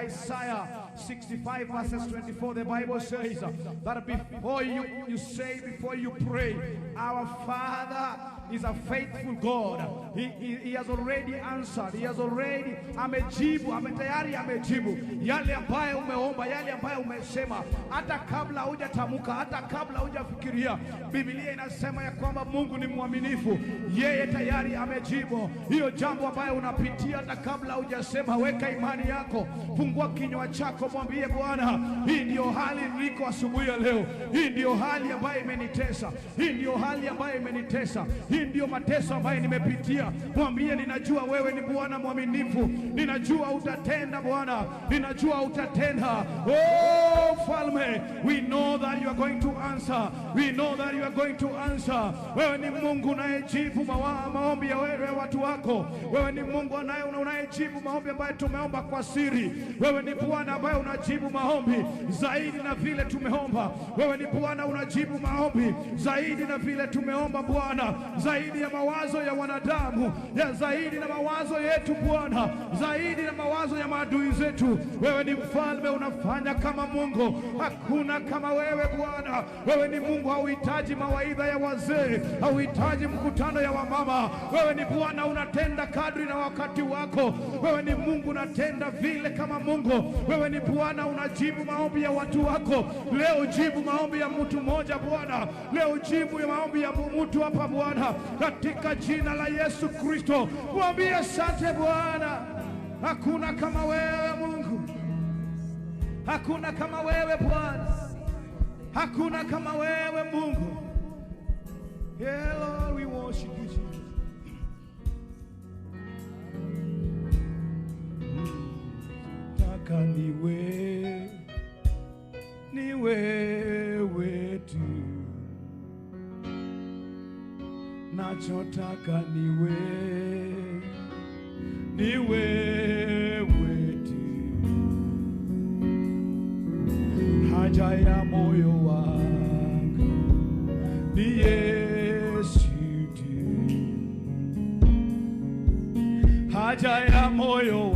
Isaiah 65 verses 24, the Bible says that before you say, before you pray, our Father is a faithful God. He has already answered. He has already amejibu, tayari amejibu yale ambayo umeomba, yale ambayo umesema, hata kabla hujatamka, hata kabla hujafikiria. Biblia inasema ya kwamba Mungu ni mwaminifu, yeye tayari amejibu hiyo jambo ambayo unapitia, hata kabla hujasema. Weka imani yako, fungua kinywa chako, mwambie Bwana, hii ndio hali niko asubuhi ya leo, hii ndio hali ambayo imenitesa, hii ndio hali ambayo imenitesa, hii ndio mateso ambayo nimepitia. Mwambie, ninajua wewe ni Bwana mwaminifu, ninajua utatenda Bwana, ninajua utatenda. Oh Mfalme, we know that you are going to answer, we know that you are going to answer. Wewe ni Mungu unayejibu maombi ya wewe watu wako. Wewe ni Mungu unayejibu maombi ambayo tumeomba kwa siri. Wewe ni Bwana ambaye unajibu maombi zaidi na vile tumeomba. Wewe ni Bwana unajibu maombi zaidi na vile tumeomba Bwana, zaidi ya mawazo ya wanadamu, ya zaidi na mawazo yetu Bwana, zaidi na mawazo ya maadui zetu. Wewe ni mfalme, unafanya kama Mungu, hakuna kama wewe Bwana. Wewe ni Mungu, hauhitaji mawaidha ya wazee, hauhitaji mkutano ya wamama. Wewe ni Bwana, unatenda kadri na wakati wako. Wewe ni Mungu, unatenda vile kama Mungu. Wewe ni Bwana, unajibu maombi ya watu wako. Leo jibu maombi ya mtu mmoja Bwana, leo jibu ya maombi ya mtu hapa Bwana, katika jina la Yesu Kristo. Mwambie asante Bwana, hakuna kama wewe Mungu, hakuna kama wewe Bwana, hakuna kama wewe Mungu. Yeah, Lord, we worship you, Jesus. Taka ni wewe tu, nachotaka ni wewe tu, haja ya moyo wangu ni Yesu tu, haja ya moyo wangu.